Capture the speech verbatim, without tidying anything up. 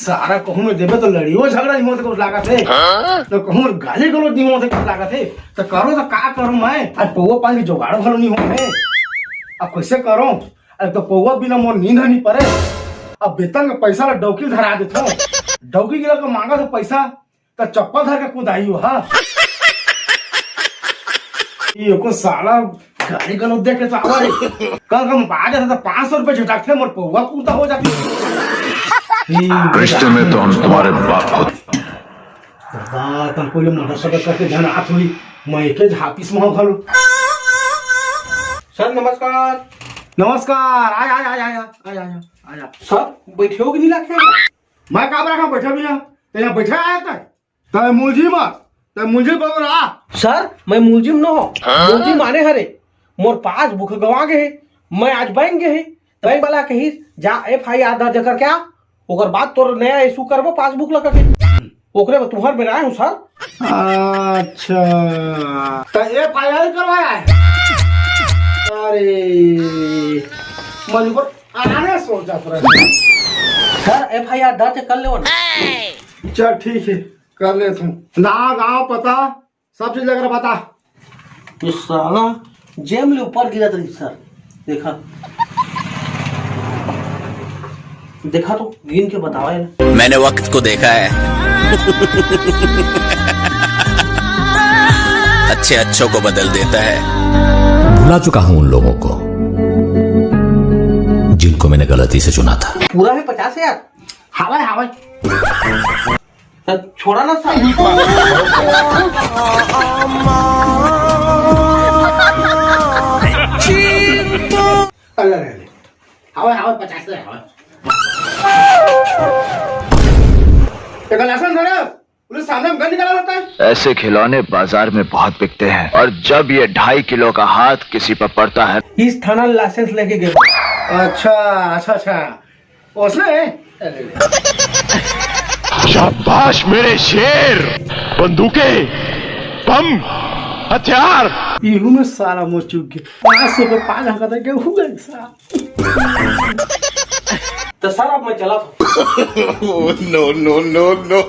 सारा कहूँ में देबे तो लड़ियो झगड़ा नहीं होते कुछ लागत हे, तो कहूँ में गाली गलौज नहीं होते कुछ लागत हे। तो करो तो का करूँ मैं? आज पौवा पानी के जुगाड़ो घलो नहीं होते। अब कैसे करो? अब तो पौवा बिना मोर नींद नहीं पड़े। अब वेतन का पैसा ला डौकी धरा देथो। डौकी गिला के मांगा तो पैसा, तो चप्पल धर के कुदाई हो, हाँ। ये को साला गाली गलौज देख के तो आवा रे। कल हम आ जाते तो पाँच सौ रुपए झटकते, मोर पौवा कुदा हो जाती। रिश्ते में तो हम तुम्हारे बाप होते। दादा, तुमको ये मोटरसाइकिल करके जाना हाथ हुई, मैं एक झापिस में घलो। सर नमस्कार। नमस्कार। आय, आय, आय, आय, आय, आय, आय, आय। सर, बैठे हो कि नहीं लाखे? मैं का बरा बैठा भी यहाँ, तो यहाँ बैठा आया था। तय मुलजिम अस, तय मुलजिम बरोबर आ। सर, मैं मुलजिम न हो। मुलजिम आने हरे, मोर पासबुक गवा गे हे। मैं आज बैंक गे हे, बैंक वाला कहिस, "जा एफ आई आर दर्ज करके आ, ओकर बाद तोर नया इशू करबो पासबुक लगा के।" ओकरे बर तुहर बेरा आए हूँ सर। अच्छा, त एफ आई आर करवाया है? अरे, मन को आने सोचत रहे। सर, एफ आई आर दर्ज कर लेवो ना। चल ठीक है, कर लेथों। नाव, गांव, पता सब चीज लेकर बता। ये साला जेब ले ऊपर गिरत रही सर। देखा, देखा तो गिन के बतावा यार। मैंने वक्त को देखा है। अच्छे अच्छों को बदल देता है। भुला चुका हूं उन लोगों को जिनको मैंने गलती से चुना था। पूरा है पचास हजार। हावय, हावय। तो छोड़ा ना सर। अरे, अरे, अरे। हवा, हवा, पचास है, हवा। एक लाइसेंस धरे, पुलिस सामने में गन निकाला रहता है। ऐसे खिलौने बाजार में बहुत बिकते हैं और जब ये ढाई किलो का हाथ किसी पर पड़ता है। इस थाना लाइसेंस लेके गए। अच्छा, अच्छा, अच्छा। उसने शाबाश मेरे शेर, बंदूकें, बम, हथियार। इहू में सारा मोर चूक गया। पाँच सौ पे पाँच हजार का गेहूं गए सारा। तो सर, अब मैं चला था। No, no, no, no।